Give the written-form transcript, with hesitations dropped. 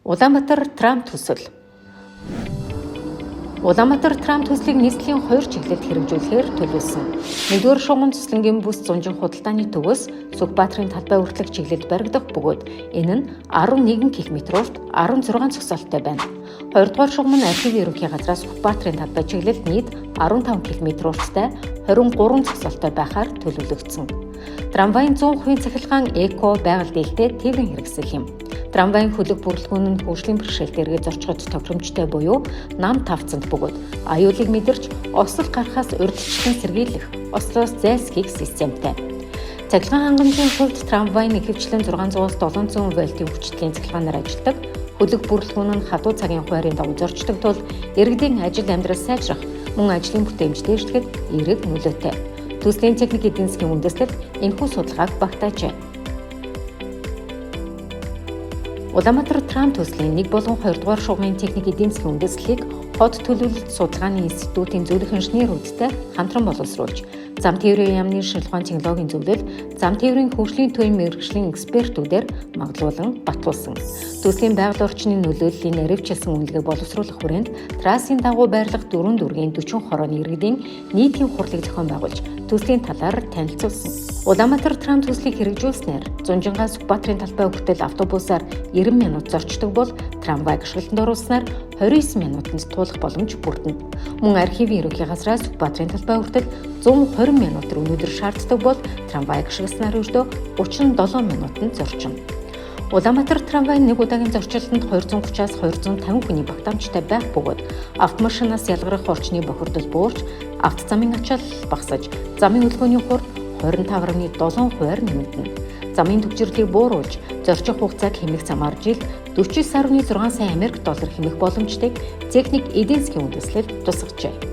Улаанбаатар трам төсөл. Улаанбаатар трам төслийг нийслэлийн хоёр чиглэлд хэрэгжүүлэхээр төлөвлөсөн. Нэгдүгээр шугам төслөнгийн бүс Зунжин худалдааны төвөөс Сүхбаатарын талбай хүртэлх чиглэлд баригдах бөгөөд энэ нь 11 км урт 16 зогсоолттой байна. Хоёрдугаар шугам нь архивын ерөнхий газраас Сүхбаатарын талбай чиглэлд нийт 15 км урттай 23 зогсоолттой байхаар төлөвлөгдсөн. Трамвайн 100% цахилгаан эко байгаль дээлтэй тээврийн хэрэгсэл юм. Трамвайн хөлөг бүрэлдэхүүн нь хөгжлийн бэрхшээлтэй эргээд зорчиход тохиромжтой буюу нам тавцанд бөгөөд аюулыг мэдэрч осол гарахаас урьдчилан сэргийлэх, ослоос зайлсхийх системтэй. Цахилгаан хангамжийн хувьд трамвай нь ихэвчлэн 600-аас 700 вольтын хүчтэйн цахилгаанаар ажилладаг. Хөлөг бүрэлдэхүүн нь хатуу цагийн хуваарийн дагуу зорчдог тул иргэдийн ажил амьдрал сайжрах, мөн ажлын бүтээмж дээшлэхэд эерэг нөлөөтэй. Төслийн техник эдийн засгийн үндэслэл энэхүү судалгааг багтаажээ. Улаанбаатар трам төслийн 1 болон 2 дугаар шугамын техник эдийн засгийн үндэслэлийг хот төлөвлөлт судалгааны институтын зөвлөх инженерүүдтэй хамтран боловсруулж, зам тээврийн яамны шинжилгээ ухааны технологийн зөвлөл, зам тээврийн хөгжлийн төвийн мэргэжлийн экспертүүдээр магадлуулан батлуулсан. Төслийн байгаль орчны нөлөөллийн наривчлсан үнэлгээг боловсруулах хүрээнд трассын дагуу байрлах дөрвөн дүүргийн 40 хорооны иргэдийн нийтийн хурлыг зохион байгуулж, төслийн талаар танилцуулсан. Улаанбаатар трам төслийг хэрэгжүүлснээр Зунжингаас Сүхбаатарын талбай хүртэл автобусаар 90 минут зорчдог бол трамвайг ашиглалтанд оруулснаар 29 минутанд туулах боломж бүрдэнэ. Мөн архивын ерөнхий газраас Сүхбаатарын талбай хүртэл 120 минутаар өнөөдөр шаарддаг бол трамвайг ашигласнаар өртөө 37 минутанд зорчино. Улаанбаатар трамвай нэг удаагийн зорчилтонд 230-аас 250 хүний багтаамжтай байх бөгөөд автомашинаас ялгарах орчны бохирдол буурч, автозамын ачаал багасаж, замын хөдөлгөөний хурд 25.7 хувиар нэмэгдэнэ. Замын түгжрэрлийг бууруулж, зорчих хугацааг хэмнэх замаар жилд 49.6 сая Америк доллар хэмнэх боломжтойг техник эдийн засгийн үндэслэл тусгажээ.